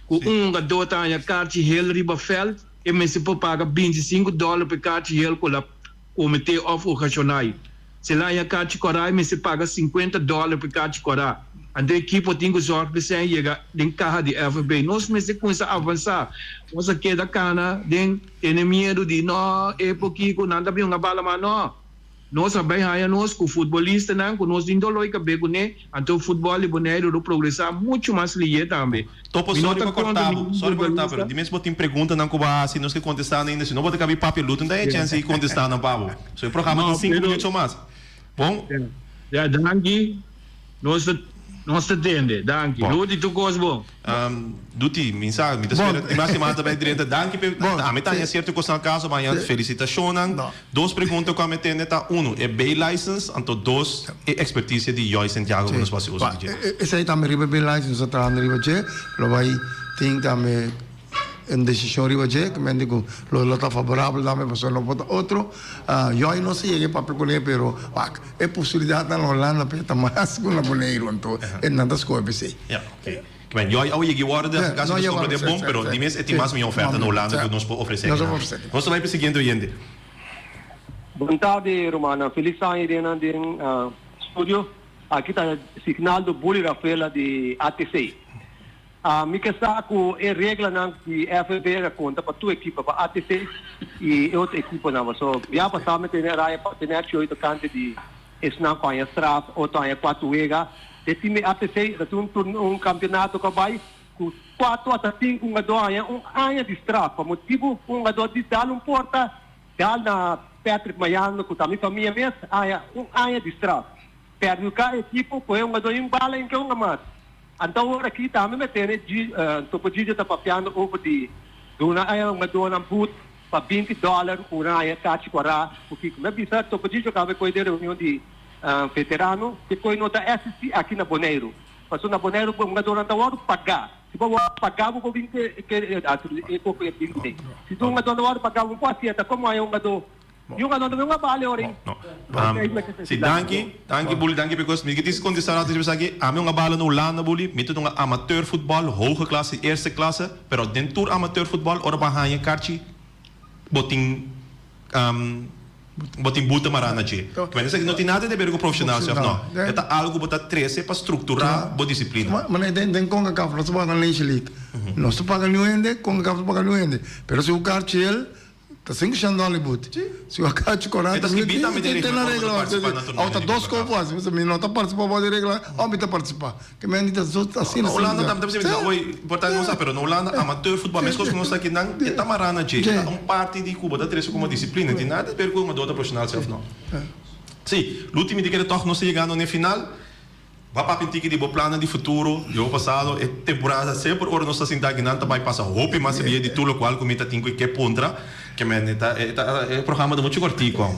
Ku un hungadó ta haña karchi hel riba vèlt, e mester por paga bintisinku dòler pa e karchi hel ku el a Komité òf okashonal. Si el haña kachi kòrá e mester paga sinkuenta dòler pa e kachi kòrá. Anto e ekipo tin ku zòrg pa esei yega den kaha di FFB. Nos mester kuminsá avansá. Nos a keda kana den tene miedu di no e por kiko nan ta bin hunga bala mas no. Nos a bai haña nos ku futbolistanan ku nos tin doló i kab'é kuné. Anto futbòl di Boneiru lo progresá muchu mas lihé tambe. Topo, Mi no sorry ta pa kontra corta bo, ningun sorry pa corta, pero futbolista. di mes bo tin preguntanan cu bo a haci, nos ke contesta nan ainda, si no bo ta cabi papia Luton ta e chance di contesta nan pa bo. So e programa tin No, cinco pero minuut so mas. Bon? Ya, danki. Nos ta nos ta tende. Danki. Bon. Luti, tur cos bon. Duty, mi sa, mi ta spera di mas siman ta bay drenta. Danki p'e, ami ta haña cierto cosnan caso, ma haña felicitacionnan. Dos pregunta cu a mi tende ta, uno, e B-license, anto dos, e experticia di Joy Santiago cu nos por haci uso di dje. Esey tambe riba e B-license nos ta trahando riba dje, lo bay tin tambe un decision riba dje, cu mente cu lo ta favorabel tambe pasobra no por ta otro. Joy no sa yega e papia cune, pero wak, e posibilidadnan na Holanda pe ta mas cu na Boneiru, anto nan ta scoge p'esey. Ya, ok. Kimen, Joy awe yegi worde, Ja, casi no nos yega comprende worde, bon, sí, pero sí, di mes e tin sí. mas miho oferta na Holanda cu nos por ofrece Nos por akinan. ofrece. Nos ta bay p'e siguiente oyente. Bon tardi rumannan, felis aña den nan den studio. Aki ta Signaldo Bully Rafaela di ATC. Mi ke sa ku e reglanan di FNB a konta pa tur ekipo, pa ATC i e otro ekiponan. Pasobra bia pasá mi tene raya pa tene achi oí tokante di. Esnan ku haña straf, otro haña kuatu wega. E tim di ATC ta tin un un kampionato ku a bai ku kuatu ata sinku hungadó haña un aña di straf pa motibu ku un hungadó di dal un porta dal na Patrick Mayando ku ta mi famia mes haña un aña di straf. Perhudiká e ekipo ku e hungadó i un bala i ke hunga mas. Anto awor aki tambe mi a tene Topo Gigio ta papiando over di duna e hungadónan but pa 20 dòler un raya kachi kwará ku kiko. Mi a bisa Topo Gigio kaba e koe den reunion di veterano ke koe no ta existi aki na Boneiru. Pasobra na Boneiru hungadónan ta wòrdu pagá. Si bo wòrdu pagá bo por bin ke e koko e bin kuné. Si tur hungadó no wòrdu pagá bo por hasié ta komo hay hungadó. Yu hungadó no bin bale ora ei. No. Si danki, danki Bully, danki because mi kitis contesta rato riba esaki. Ami hunga bala na Hulanda Bully, mi ta hunga amateur futbal, hoge klasse, eerste klasse, pero den tur amateur futbal ora bo a haña karchi bo tin bo tin buta mará na dje. Bueno, esaki no tin nada di haber ku profesional si òf no. E ta algu ku bo ta trese pa strukturá bo disiplina. Manera den Concacaf nos ta paga na Nation League. Nos ta paga niun hende, Concacaf ta paga niun hende. Pero si bo karchi el Ta sin ku shan Hollywood. Si bo kachi kora E ta skibí tambe den regla ora bo ta partisipá na torneo Ota di dos Concacaf. kopo hasi pasobra mi no ta partisipá bou di regla o mi ta partisipá. Ke men di ta so asina Na Hulanda tambe ta bisa mi oy importante nos sa pero na Hulanda amateur futbal meskos ku nos ta akinan e ta mará na dje. E ta un parti di ku bo ta trese komo disiplina. Tin nada di ber ku un ador ta profesional si òf no. Si, Luti mi ta kere tòg nos ta yegando na e final. Ba papia un tiki di bo plannan di futuro, di bo pasado. E temporada semper ora nos ta sinta aki nan ta bai pasa hopi mas rie di tur lokual ku mi ta tin ku e ke puntra. Ke men e ta e ta e programa ta muchu kortiku aun.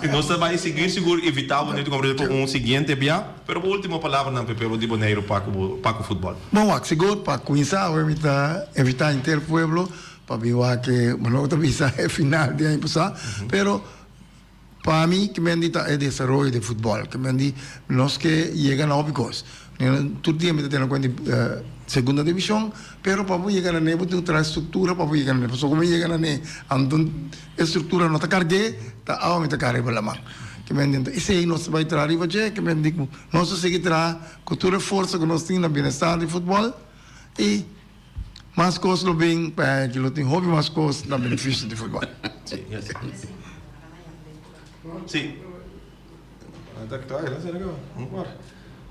Nos ta bai sigur sigur invita bo Nilton Gabriel pa un siguiente bia. Pero bo ultimo palabranan pa e pueblo di Boneiru pa ku bo pa ku futbol. Bon wak, sigur pa kuminsá awe mi ta invitá henter pueblo pa bin wak e, bo no ta bisa e final di aña pasá, pero Pa mi ke men di ta e desaroyo den futbòl, ke men di nos ke yega na hopi kos. Tur dia mi ta tene kuenta di segunda divishon, pero pa bo yega na ne bo tin ku traha struktura pa bo yega na ne. Pasobra ku mi yega na ne anto e struktura no ta karg'é, ta awa mi ta kara riba laman. Ke men di anto esei nos ta bai traha riba dje, ke men di ku nos ta sigui traha ku tur e forsa ku nos tin na bienestar di futbòl i Mas kos lo bin pa e ki lo tin hopi mas kos na benefisio di futbol. Sí.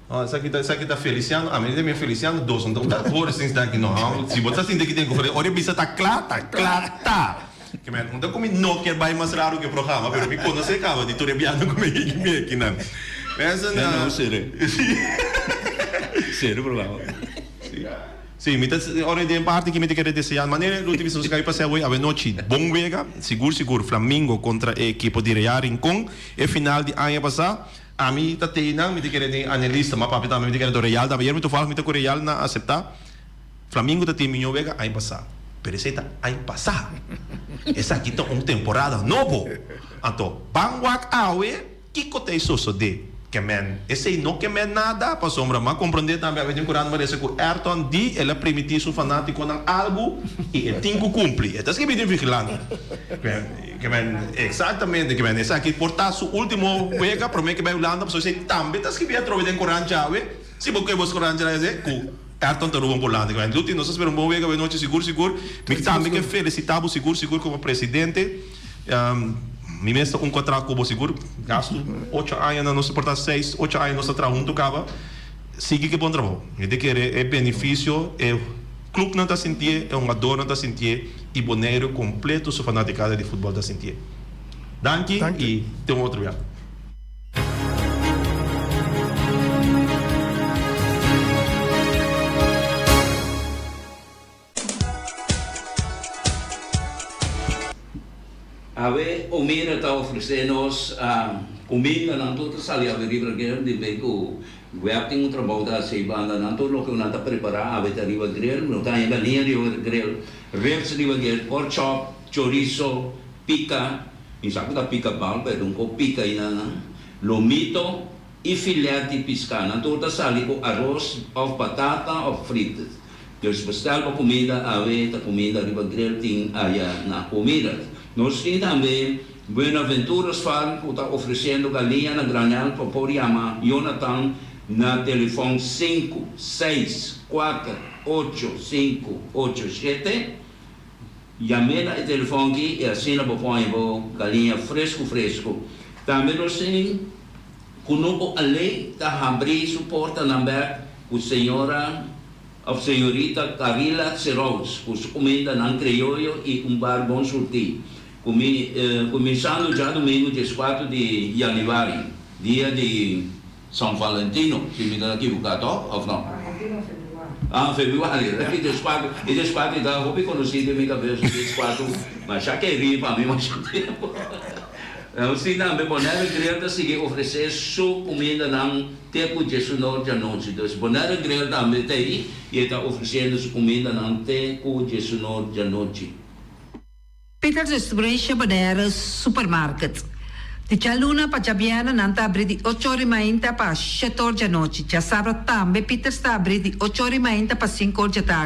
Esaki ta esaki ta Feliciano, ami ta mira Feliciano dos no ta hoor sinds danki no. Si bo ta sinti ki den ku ora e bisa ta kla ta kla ta. Ke men unda ku mi no kier bai mas raro ku e programa pero mi konosé kaba di tur e biaha ku mi yega mi akinan. Mensen No sere. Sere programa. Sí, mi ta ora den parti ki mi ta kere desea manera lo tin nos kai pasea hoy awenochi bon wega sigur sigur Flamingo kontra e ekipo di Real Rincon e final di aña pasa ami ta tei nan mi ta kere den analista ma papia tambe mi ta kere do Real tambe ayer mi tovallig mi ta ku Real nan asepta Flamingo ta tin miño wega aña pasa pero esei ta aña pasa esaki ta un temporada nobo anto ban wak awe. Kiko ta e sosodé? Ke men esei no ke men nada, pasobra m'a komprondé tambe awe den Koran parese ku Ayrton di el a primití su fanátikonan algu i e tin ku kumpli. E ta skibí den Vigilante. Ke men eksaktamente, ke men esaki por ta su último wega promé ke bai Hulanda, pasobra esei tambe ta skibí atrobe den Koran djawe. Si bo ke bos Koran djawe esei ku Ayrton ta ruba Hulanda. Ke men Luti, nos ta spera un bon wega awe nochi sigur sigur. Mi tambe ke felisitá bo sigur sigur komo presidente. Mi mes ta un ku a traha ku bo sigur gastu ocho aña na nos por ta seis ocho aña nos ta traha huntu kaba sigui ku e bon trabou mi ta kere e benefisio e klupnan ta sintié e hungadornan ta sintié i Boneiru kompleto su fanatikada di futbòl ta sintié danki i te un otro bia. Awe Omira ta ofresé nos kuminda, nan tur ta sali awe riba grill di bay ku web tin un trabou ta hasi banda nan tur loke nan ta prepará awe ta riba grill, no ta haña galiña riba grill, ribs riba grill, pork chop, chorizo, pika, mi sa ku ta pika bal pero un ko pika einan, lomito i filet di piská, nan tur ta sali ku aros òf batata òf frites. Dus bestel bo kumida awe ta kumida riba grill tin aya na Omira. Nos tin tambe Buenaventura's Farm ku ta ofresiendo galiña na granel pa por yama Jonathan na telefon sinku, seis, kuater, ocho, sinku, ocho, shete. Yam'é na e telefon aki i asina bo por haña bo galiña fresku fresku. Tambe nos tin. Kunuku Alei ta habri su portanan bèk ku señora òf señorita Carila Serous ku su kumindanan krioyo i un bar bon surtí. Kuminsando djadumingu 14 di yanüari, dia di San Valentino, si mi no ta ekivoká tòg, òf no? Ah, febrüari. E 14, e 14 ta hopi konosí den mi kabes, e 14, masha kerí pa mi masha tempu. Si tambe Bonaire Grill ta sigui ofresé su kumindanan te ku 11 or djanochi. Dus Bonaire Grill tambe ta ei i e ta ofresiendo su kumindanan te ku 11 or djanochi. Peters Distribution Bonaire Supermarket. Di djaluna pa djabièrnè nan ta abrí di ocho or di mainta pa shete or djanochi. Djasabra tambe Peters ta abrí di ocho or di mainta pa sinku or djatardi.